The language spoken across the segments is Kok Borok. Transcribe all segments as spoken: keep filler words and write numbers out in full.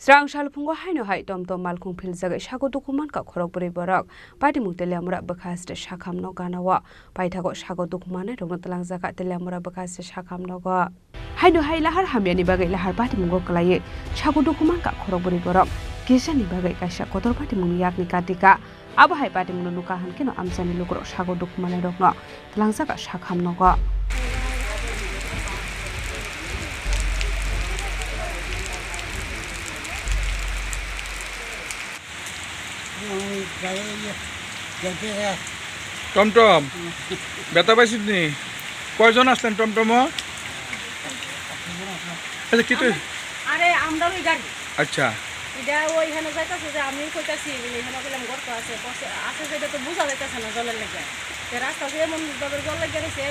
Chwrang salphungo haino hai tom tom malkhung philjagwi sago dukhu mankha khorok bwrwi borok. Patimung Teliamura bwkha site sakham no gana o. Paithago sago dukhu manai rokno twlangjak kha Teliamura bwkha site sakham nogo. Haino hai lahar hamyani bagwi lahar patimungo kwlaiwi sago dukhu mankha khorok bwrwi borok. Kisani bagwi kaisa kotor patimungni yakni katika. Abo hai patimungno nukha hwn kheno amchaini lukurok sago dukhu manai rokno twlangjak kha sakham nogo. টমটম। বেটা পাইছিস নি? কয়জন আসলেন টমটমো? আচ্ছা, কি তুই? আরে, আমরার ওই গাড়ি। আচ্ছা। এটা ওইখানে যাইতাছে যে আমি কইতাছি, এখানে কইলাম গর্ত আছে, কইছে, আছে যেটা তো বোঝা যাইতাছে না জলের লেগে। তো রাস্তা যে এমন ভাবে জল লেগে রয়েছে,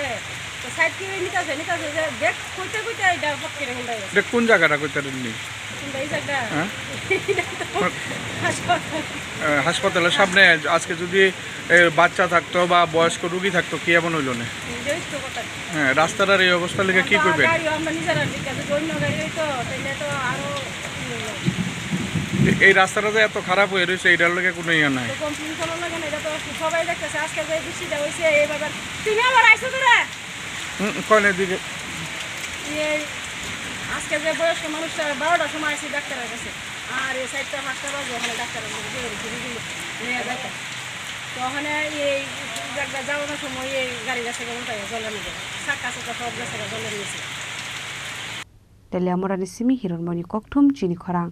তো সাইড করে নিতাছে, নিতাছে যে ব্রেক কইতে কইতে এটা ফট করে হুন্ডা গেছে। এটা কোন জায়গাটা কইতে পারেননি? কোনটা এই জায়গাটা? হ্যাঁ? এটা তো হাসপাতাল। আহ, হাসপাতালের সামনে আজকে যদি এ, বাচ্চা থাকতো বা বয়স্ক রোগী থাকতো, কি এমন হইলো না? এটাই তো কথা। হ্যাঁ, রাস্তাটার এই অবস্থা লেগে কি আমরা করবেন? গাড়িও আমরা নিজেরা ঠিক আছে, অন্য গাড়ি হইতো, তাইলে তো আরো ই হইলো। এ-, এই রাস্তাটা যে এত খারাপ হয়ে রয়েছে, এটার লগে কোনো ইয়ে নাই। তো কমপ্লেন করার লাগে না, এটা তো সবাই দেখতেছে। আজকে যে বৃষ্টিটা হইছে, এইভাবে তুমি আবার আইছো তোরা? হুম, কোন এদিকে? এই আজকে যে বয়স্ক মানুষটা বারোটার সময় আইছে ডাক্তারের কাছে, আর এই সাইডটা পাঁচটা বাজে, ওখানে ডাক্তারের লোক দিয়ে রুগী নিয়ে যাইতে। তো ওখানে এই জায়গা যাওয়ানোর সময় এই গাড়ি গেছে গেল, তাই জলে নিয়ে চাকা চাকা সব গেছে গেল, জলে নিয়েছে। Teliamurani simi Hironmoni Kokthum chini khorang.